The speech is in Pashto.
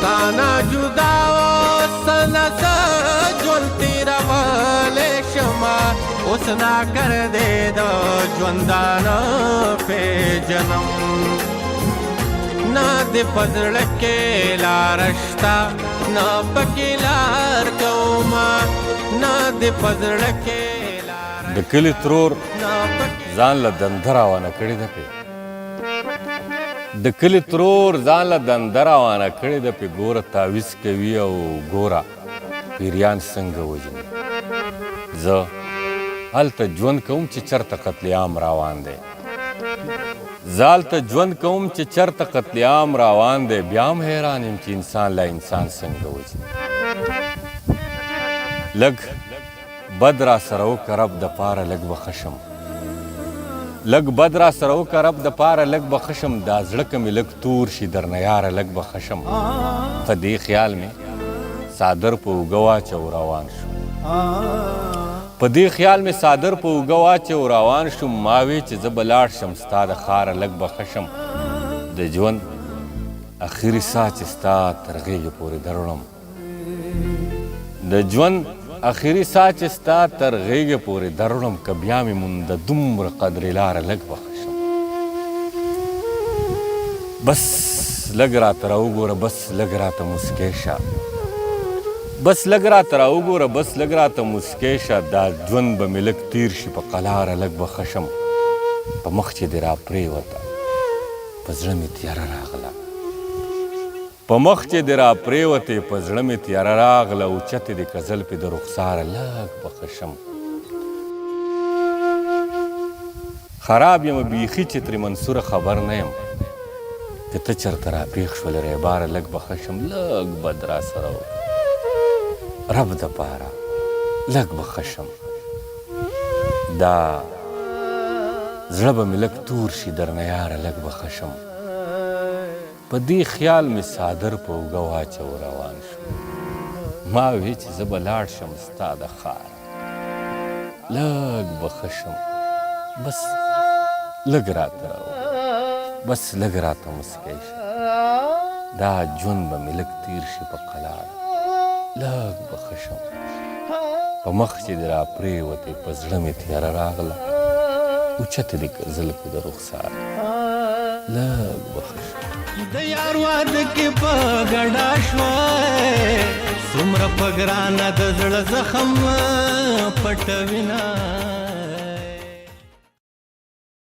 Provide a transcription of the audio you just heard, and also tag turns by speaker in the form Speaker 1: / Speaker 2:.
Speaker 1: تا نه جدا سنه ژوند تیرولی شمه، اوس نا کردې د ژوندانه پیژنم. نه دې په زړه کې لار شته، نه پکې لار کومه، نه دې په زړه کې لار
Speaker 2: د کلي ترور
Speaker 1: نه پکې
Speaker 2: ځان له دنده روانه کړې ده پې. د کلي ترور ځان له دنده روانه کړې ده پې. ګوره تاویز کوي او ګوره پیریان څنګه وژني. زه هلته ژوند کوم چې چرته قتل عام روان دی. زه هلته ژوند کوم چې چرته قتل عام روان دی. بیا هم حیران یم چې انسان لا انسان څنګه وژني. لږ بد را سره وکړه رب د پاره، لږ به ښه شم. لږ بد را سره وکړه رب د پاره، لږ به ښه شم. دا زړه که مې لږ تور شي درنه یاره، لږ به ښه شم. په دې خیال مې څادر په اوږه واچو روان شو. په دې خیال مې څادر په اوږه واچو روان شوم. ما وی چې زه به لاړ شم ستا د ښاره، لږ به ښه شم. د ژوند اخري ساه چې ستا تر غېږې پورې دروړم، د ژوند اخري ساه چې ستا تر غېږې پورې دروړم، که بیا مې مونده دومره قدرې لاره، لږ به ښه شم. بس لږ راته راوګوره، بس لږ راته موسکی شه، بس لږ راته راوګوره، بس لږ راته موسکی شه. دا ژوند به مې لږ تیر شي په قلاره، لږ به ښه شم. په مخ چې دې راپرېوته په زړه مې تیاره راغله، په مخ چې دې راپرېوتې په زړه مې تیاره راغله، اوچتې دې که زلفې د رخساره، لږ به ښه شم. خراب یم بیخي چې ترې منصوره خبر نه یم، که ته چېرته راپېښ شولې ریباره، لږ به ښه شم. لږ بد را سره وکړه رب دپاره، لږ به ښه شم. دا زړه به مې لږ تور شي درنه یاره، لږ به ښه شم. په دې خیال مې څادر په اوږه واچو روان شو. ما وی چې زه به لاړ شم ستا د ښاره، لږ به ښه شم. بس لږ راته راوګوره، بس لږ راته موسکی شه. دا ژوند به مې لږ تیر شي په قلاره، لږ به ښه شم. په مخ چې دې راپرېوتې په زړه مې تیاره راغله، اوچتې دې که زلفې د رخساره، لږ به ښه شم.
Speaker 1: د یار واده کې په ګډا شوه، څومره په ګرانه د زړه زخم پټوینه.